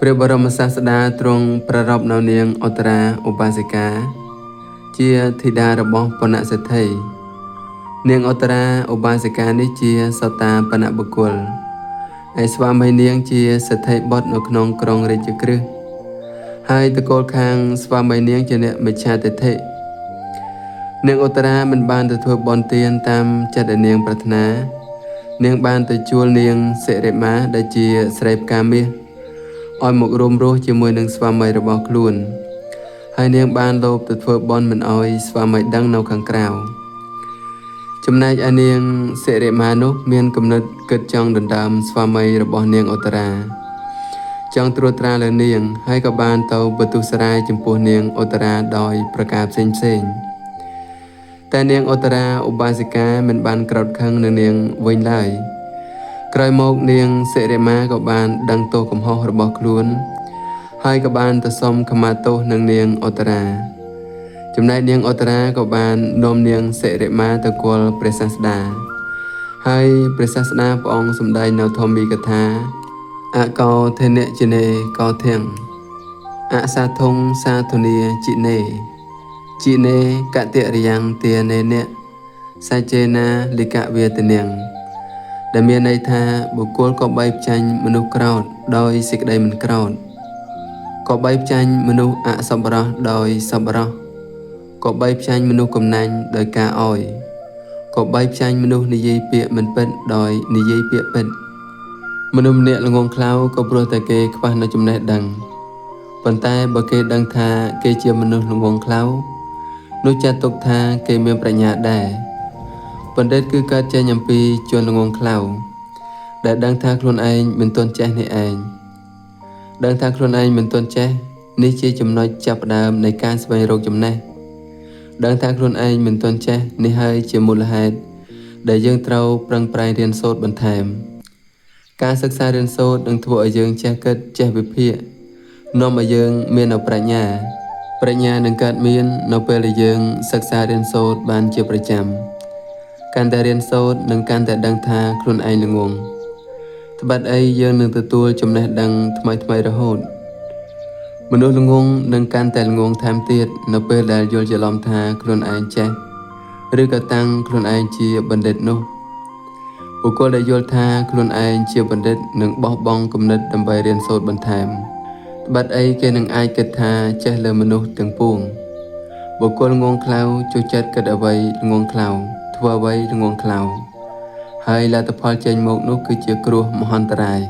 ព្រះបរមសាស្តាទ្រង់ប្រារព្ធនៅនាងឧត្តរាឧបាសិកា ជាធីតារបស់បណ្ណសេដ្ឋីនាងឧត្តរាឧបាសិកានេះជាសតាបនបុគ្គលឯស្វាមីនាងជាសេដ្ឋីបុត្រនៅក្នុងក្រុងរាជក្រឹសហើយតកូលខាងស្វាមីនាងជាអ្នកមិច្ឆាទិដ្ឋិនាងឧត្តរាមិនបានទៅធ្វើបុណ្យទានតាមចិត្តដែលនាងប្រាថ្នា នាងបានទៅជួលនាងសិរិមាដែលជាស្រីផ្កាមាសឲ្យមករួមរស់ជាមួយនឹងស្វាមីរបស់ខ្លួន ហើយនាងបានលបទៅធ្វើបុណ្យមិនឲ្យស្វាមីដឹងនៅខាងក្រៅចំណែកឯនាងសិរិមានោះមានគំនិតគិតចង់ដណ្ដើមស្វាមីរបស់នាងឧត្តរាចង់ត្រួតត្រាលើនាង ហើយក៏បានទៅបន្ទុសរាយចំពោះនាងឧត្តរាដោយប្រការផ្សេងផ្សេងតែនាងឧត្តរាឧបាសិកាមិនបានក្រោធខឹងនឹងនាងវិញឡើយក្រោយមកនាងសិរិមាក៏បានដឹងទោសកំហុសរបស់ខ្លួន ហើយក៏បានទៅសុំខមាទោសនឹងនាងឧត្តរាចំណែកនាងឧត្តរាក៏បាននាំនាងសិរិមាទៅគាល់ព្រះសាស្តាហើយព្រះសាស្តាព្រះអង្គសម្ដែងនៅធម្មីកថាអកោធនជនេកោធំអសាធុងសាធុនីជីនេជីនេកតិរិយ៉ាងទានេនៈសាចេណាលិកវេទនាងដែលមានន័យថាបុគ្គលក៏បីផ្ចាញ់មនុស្សក្រោធដោយសេចក្តីមិនក្រោធក៏បីផ្ចាញ់មនុស្សអសប្បុរសដោយសប្បុរសក៏បីផ្ចាញ់មនុស្សកំណាញ់ដោយការអោយក៏បីផ្ចាញ់មនុស្សនិយាយពាក្យមិនពិតដោយនិយាយពាក្យពិតមនុស្សម្នាក់ល្ងងខ្លៅក៏ព្រោះតែគេខ្វះនៅចំណេះដឹងប៉ុន្តែបើគេដឹងថាគេជាមនុស្សល្ងងខ្លៅនោះចាត់ទុកថាគេមានប្រាជ្ញាដែរបណ្ឌិតគឺកើតចេញអំពីជនល្ងងខ្លៅដែលដឹងថាខ្លួនឯងមិនទាន់ចេះនេះឯងដឹងថាខ្លួនឯងមិនទាន់ចេះនេះជាចំណុចចាប់ផ្ដើមនៃការស្វែងរកចំណេះដឹងថាខ្លួនឯងមិនទាន់ចេះនេះហើយជាមូលហេតុដែលយើងត្រូវប្រឹងប្រែងរៀនសូត្របន្ថែមការសិក្សារៀនសូត្រនឹងធ្វើឲ្យយើងចេះគិតចេះវិភាគនាំឲ្យយើងមាននូវប្រាជ្ញាប្រាជ្ញានឹងកើតមាននៅពេលដែលយើងសិក្សារៀនសូត្របានជាប្រចាំកាន់តែរៀនសូត្រនឹងកាន់តែដឹងថាខ្លួនឯងល្ងងត្បិតអីយើងនឹងទទួលចំណេះដឹងថ្មីៗរហូតមនុស្សល្ងងនឹងកាន់តែល្ងងថែមទៀតនៅពេលដែលយល់ច្រឡំថាខ្លួនឯងចេះឬក៏តាំងខ្លួនឯងជាបណ្ឌិតនោះបុគ្គលដែលយល់ថាខ្លួនឯងជាបណ្ឌិតនឹងបោះបង់គំនិតដើម្បីរៀនសូត្របន្ថែមត្បិតអីគេនឹងអាចគិតថាចេះលើមនុស្សទាំងពួងបុគ្គលល្ងងខ្លៅចូលចិត្តគិតអ្វីល្ងងខ្លៅធ្វើអ្វីល្ងងខ្លៅហើយលទ្ធផលចេញមកនោះគឺជាគ្រោះមហន្តរាយ